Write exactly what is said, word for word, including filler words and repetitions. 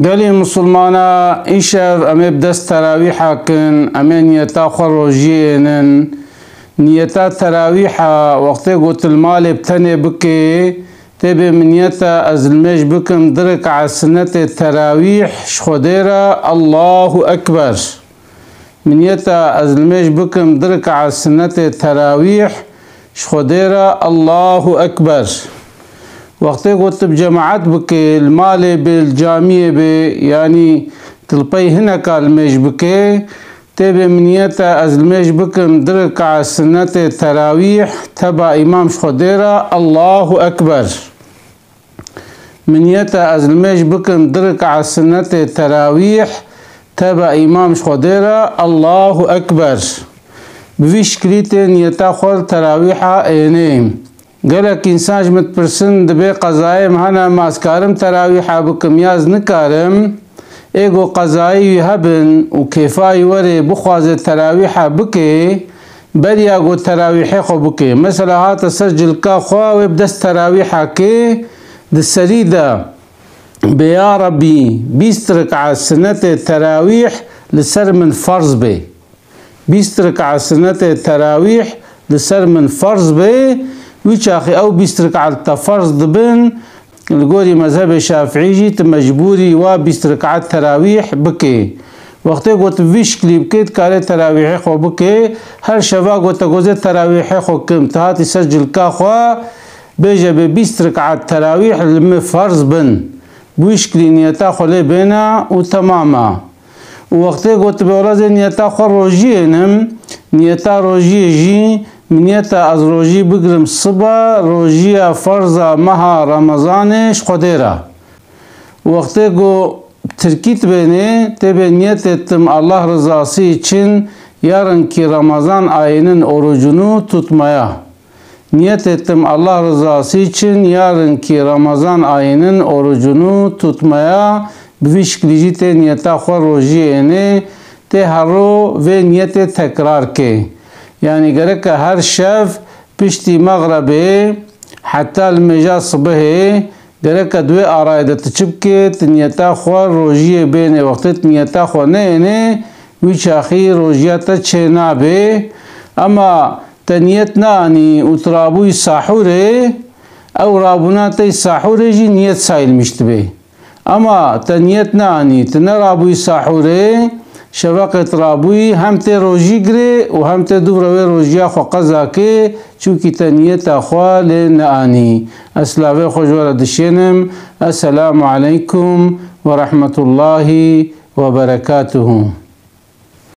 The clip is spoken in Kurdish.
Gelê Misilmana, îşev em ê bi dest terawîha kin, em ê niyeta xwe rojiyê ênin. Niyeta terawîha wextê ku tu li malê bi tenê bikê, tê bê min niyeta ez li mêj bikim du rekaet sinetê terawîh ji Xwedê re, Allahu Ekber. Min niyeta ez li mêj bikim du rekaet sinetê terawîh ji Xwedê re, Allahu Ekber. Wextê ku tu bi cemaet bikê, li malê bê, li camiyê bê, yanî tu li pey hineka li mêj bikê, tê bê min niyeta ez li mêj bikim du rekaet sinetê terawîh teba îmam ji Xwedê re, Allahu Ekber. Min niyeta ez li mêj bikim du rekaet sinetê terawîh teba îmam ji Xwedê re, Allahu Ekber. Bi vî şiklî tê niyeta xwe li terawîha ênê. Gelek însan ji min dipirsin, dibê qezayê min hene, ma ez karim terawîha bikim ya ez nikarim? Ê ku qezayê wî hebin û kêfa wî werê bixwaze terawîha bikê, beriya ku terawîhê xwe bikê. Mesela hate ser cilka xwe, wê bi dest terawîha kê, di serî de bê, ya Rebbî, bîst rekaet sinetê terawîh li ser min ferz bê. Bîst rekaet sinetê terawîh li ser min ferz bê, wî çaxî ew bîst rekaet te ferz dibin, li gorî mezhebê şafîî jî tu mecbûrî wa bîst rekaet terawîh bikê. Wextê ku tu vî şiklî bikê, dikarê terawîhê xwe bikê, her şeva ku te gozê terawîhê xwe kim, tu hatî ser cilka xwe, bêje bê bîst rekaet terawîh li min ferz bin. Bi wî şiklî niyeta xwe lê bêne û temam e. Û wextê ku tu bê wela ez ê niyeta xwe rojiyê ênim, niyeta rojiyê jî, min niyeta ez rojî bigrim sibe, rojiya ferza meha Remezanê ji Xwedê re. Û wextê ku tirkî dibênê, tê bê niyet ettim Allah rızası için yarınki Ramazan ayının orucunu tutmaya. Niyet ettim Allah rızası için yarınki Ramazan ayının orucunu tutmaya, bi vî şiklî jî tê niyeta xwe rojiyê ênê, tê her ro vê niyetê tekrar kê. Yanî gereke her şev piştî mexrebê heta li mêja sibihê, gereke di wê arayê de tu çi bikê, tu niyeta xwe rojiyê bênê. Wextê tu niyeta xwe neyênê, wî çaxî rojiya te çê nabê. Ema te niyet neanî û tu rabûyî sahûrê, ew rabûna te yî sahûrê jî niyet sayilmiş dibe. Ema te niyet neanî, tu nerabûyî sahûrê, şeveqê tu rabûyî, hem tê rojî girê û hem tê dûv re wê rojiya xwe qeza kê, çimkî te niyeta xwe lê neanî. Ez silavê xwe ji we re dişênim. Esselamu aleykum ve rahmetullahi ve berekatuhu.